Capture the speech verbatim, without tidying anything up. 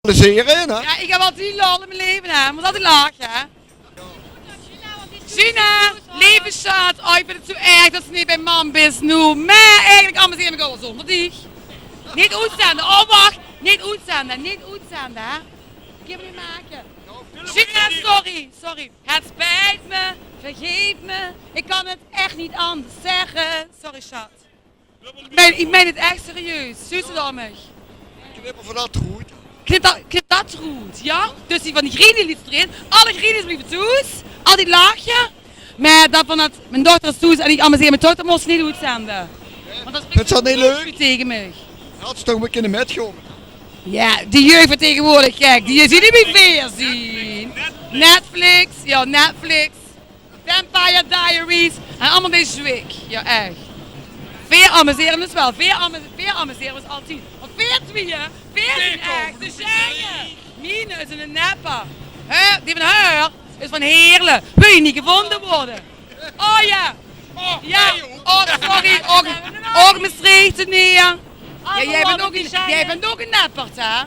Plezeer in, hè? Jao, iech höb altied lol in mie leve, hè. Moot altied lache, hè. Gina, leve sjat, oh, iech vin 't zoe erg tot ste neet bij mam bis noe. Meh eigelek amuseer iech miech wel zoonder diech. Neet oetzende, oh wach. Neet oetzende, neet oetzende, hè. Iech kin 't neet make. Gina, sorry, sorry. Het spijt me, vergeef me. Ik kan het echt niet anders zeggen. Sorry, sjat. Iech mein, iech mein 't ech serieus. Zuus te dat, mich? Knip 'r vaan dat roet. Knip dat, knip dat roet, jao? Dus die vaan die grienie liefs d'rin. Alle grienies blieve thoes. Altied lache. Meh dat vaan dat, mien dochter is thoes en iech amuseer miech toch, dat mós te neet oetzende. Want dat sprik neet leuk tege mich. Had ze toch mèt kinne mètgoume. Jao, die jeug vaan tegeswoordeg, gek. Die zien neet mie veer zien. Netflix, jao, Netflix. Vampire Diaries en allemaol dee zwik. Jao, ech. Veer amusere us wel. Veer amu-, veer amusere us altied. Of veer twieë, veer zien ech de sjeie. Miene is 'ne nepper. Hè, dee vaan häör is vaan Heerle. Wèlt neet gevoonde weure. Oh jao. Jao. Oh, sorry. Ouch, ouch Mestreechteneer. Jao, jijg bent ouch 'ne, jijg bent ouch 'ne nepper, hè?